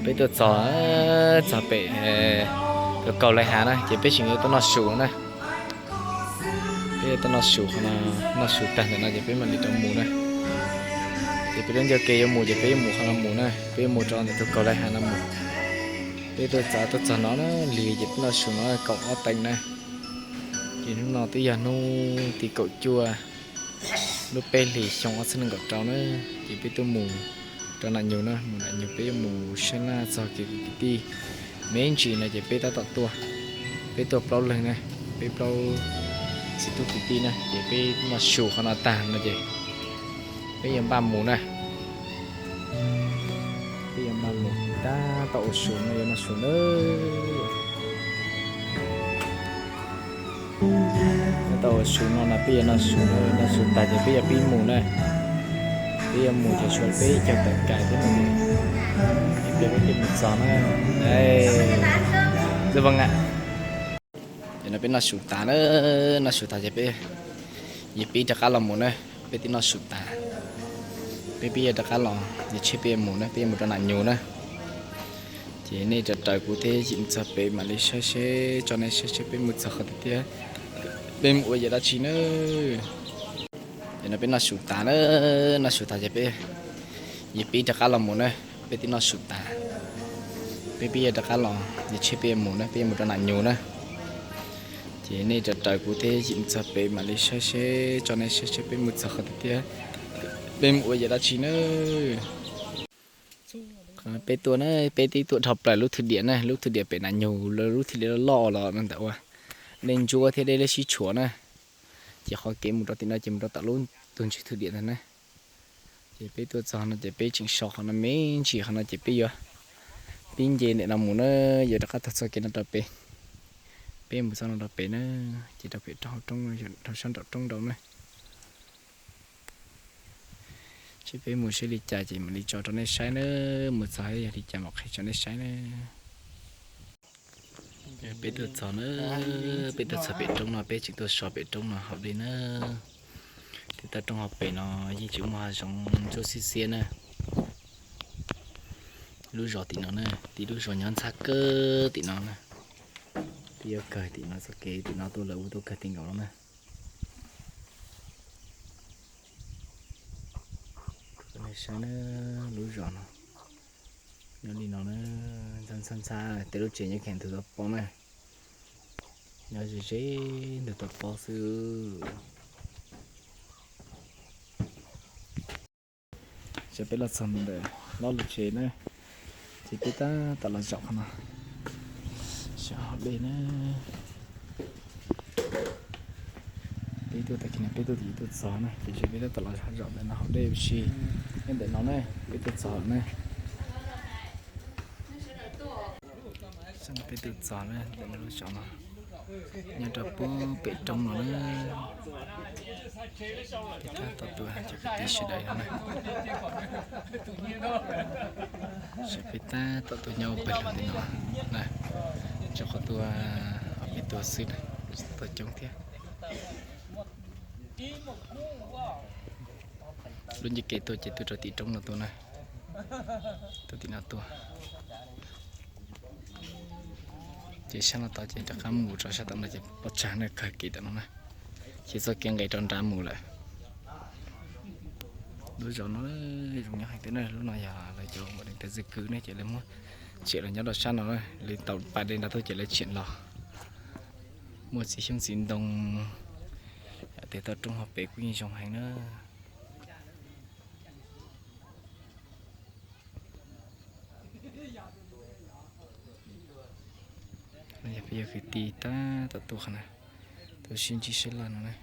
Peb tuaj txog, txog pem tus kaum lawv hav na ces peb tseem yuav tuaj noj su na. Peb yuav tuaj noj su qhov no, noj su tag ntawm no ces peb mam li rov mus na. Ces peb lub ncauj ke yuav mus ces peb yuav mus qhov no mus na, peb yuav mus rau ntawm tus kaum lawv hav no mus. Peb tuaj txog, tuaj txog no na, lig ces peb noj su no kaum ob teev na. Ces hnub no twb yog hnub tim kaum cuaj lub peb hlis xyoo ob txhiab nees nkaum rau na, ces peb tuaj mus rau Nam Nyug na, mus Nam Nyug peb yuav mus sab laj txog kev kwv tij me ntsis no ces peb tab tom tuaj. Peb tuaj plaub leeg na, peb plaub txiv tub kwv tij na ces peb noj su qhov no tag no ces peb yuav npaj mus na. Peb yuav npaj mus, tab tom ua su no, yuav noj su na. Tab tom ua su no no peb yuav noj su, noj su tas ces peb yuav pib mus na. Peb yuav mus ces tshuav peb ib co tawm kais thiab no, ib pliag peb thiaj mus txog na. Ces no peb noj su tas na, noj su tas ces peb yuav pib rov qab los mus na. Peb twb noj su tas, peb pib yuav rov qab los, yuav tsheej peb yuav mus na, peb yuav mus rau Nam Nyug na. Ces nej raws raws kuv thiab, mus txog pem mam li saib seb, tso nej saib seb peb mus txog qhov twg thiab peb mus ua yam dab tsi na. Ces no peb noj su tas na, noj su tas ces peb yuav pib rov qab los mus na. Peb twb noj su tas, peb pib yuav rov qab los, yuav tsheej peb yuav mus na, peb yuav mus rau Nam Nyug na. Ces nej raws raws kuv thiab, mus txog pem mam li saib seb, tso nej saib seb peb mus txog qhov twg thiab peb mus ua yam dab tsi na. Peb tuaj na, peb twb tuaj dhau plaws lub thwj diam na, lub thwj diam pem Nam Nyug, lub thwj diam loj loj los no ntawm ua dej ntsuab thiab dej liab sib tshuam na. Ces qhov kev mus rau tim no ces mus rau tom lub tus ntsig thwj diam ntag na. Ces peb tuaj txog no ces peb tseem so qhov no me ntsis, qhov no ces peb yuav pib nce ntawm no mus na, yuav rov qab taug txoj kev no rau pem. Peb mus txoj no rau pem na, ces rau pem roob, rau sab nraum roob nraud na. Ces peb mus seb li cas ces mam li tso rau nej saib na, mus txog yog li cas mam qhia tso nej saib na. Peb tuaj txog na, peb tuaj txog pem roob no, peb tseem tuaj so pem roob no hauv dej na. Tej toj roob hauv pem no yeej tseem muaj hav zoov ntsuab xiab xiab na. Lub zos tim no na, tib lub zos nyob ntxhab kawg tim no na. Twb yuav kawg tim no, txoj kev tim no tuaj lawm ua tuaj kawg tim nkaus no na. Nej saib na, lub zos no nyob li no na, ntxhab ntxhab ntxhab, tej lub tsev nyob kiag ntug toj pob na, nyob ze ze ntug toj pob xwb. Ces peb los txog ntawm lub lub tsev na, ces peb tab tom los zaum qhov no, zaum hauv dej na. Peb tuaj tag kis no peb tuaj tim tuaj txog na, ces peb tab tom los zaum ntawm no hauv dej ua si. Nyob ntawm no na, peb tuaj txog na. Peb tuaj txog na, ntawm no lub zos no nyob rau puag pem roob no na. Peb tab tom tuaj cov kwv tij sawv daws no na. Peb tab tom tuaj nyob ua pawg lug tim no na, rau qhov tuaj, peb tuaj xwb na, tsis tuaj coob thiab. Lub nce kev tuaj ces tuaj rau tim roob no tuaj na, tuaj tim no tuaj. Ces sab no tod ces rov qab mus rau sab tom no ces pob tsag na, kawg kev tom no na, ces txoj kev nqes rau nrad mus lawm. Lub zos no zoo nyob heev thiab na, lub no yog lawv cov ua deev tawv txwj kwv ne, ces lawv muab tsiam los nyob rau sab no, lawv tau pas dej nrad tuaj ces lawv tsiam los. Muaj txiv xyoob txiv ntoo, yam tej toj roob hauv pem kuj yeej zoo heev na. Yog peb yog kwv tij tab tom tuaj qhov no, tuaj sib ntsib sib laj no na.